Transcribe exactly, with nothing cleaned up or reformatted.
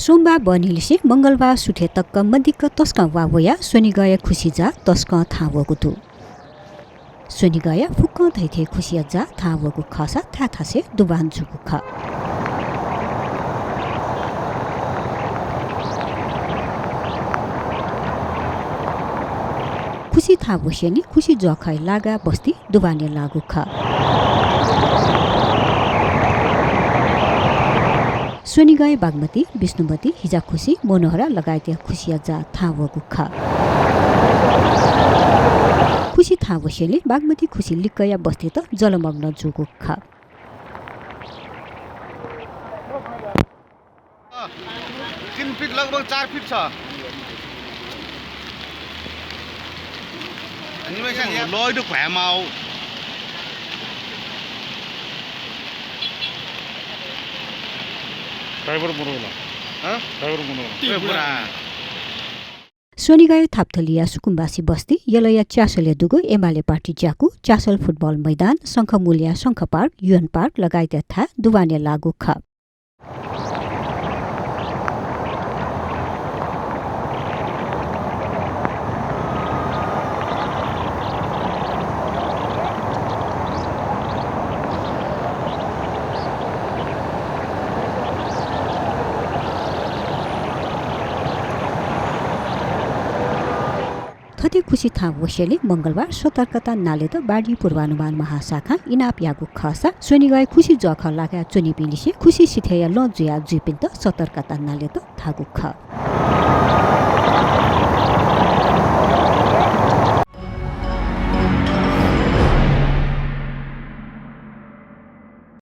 सोमबार बहनीलिसें मंगलबार सुथय् तक मदिक्क तसकं वा वयाः स्वनिगःया खुसि जाः तसकं थाहां वःगु दु। स्वनिगःया फुक्कं धइथें खुसिया जाः थाहां वःगु खःसा थाय् थासय् दुबान जूगु खः। खुसि थाहां वसेंलि खुसि ज्वःखःया लागाः बस्ती दुबानय् लाःगु खः। स्वनिगःया बागमती, विष्णुमती, हिजाखुसी, मनोहरा लगायतया खुसिया जाः थाहां वःगु खः। खुसि थाहां वसेंलि बागमती खुसि लिक्कया बस्तीत जलमग्न जूगु खः। तीन फिट, लगभग चार फिट छ। एनिमेसन या लइदु भ्यामाउ। ड्राइभर मनोहरा। हँ? ड्राइभर मनोहरा। ए, बुरा। स्वनिगःया थापथलिया सुकुम्बासी बस्ती यलया च्यासलय् दुगु एमाले पार्टी ज्याकू, च्यासल फुटबल मैदान, शंखमूलया शंख पार्क, युएन पार्क लगायतया थाय् दुबानय् लाःगु खः। थथे खुसि थाहां वसेंलि मंगलबार सतर्कता नालेत बाढी पूर्वानुमान महाशाखां इनाप याःगु खःसा स्वनिगःया खुसि ज्वःखः लागाय् च्वनीपिं लिसे खुसि सिथय्‌या लँ जुया जुइपिन्त सतर्कता नालेत धाःगु खः।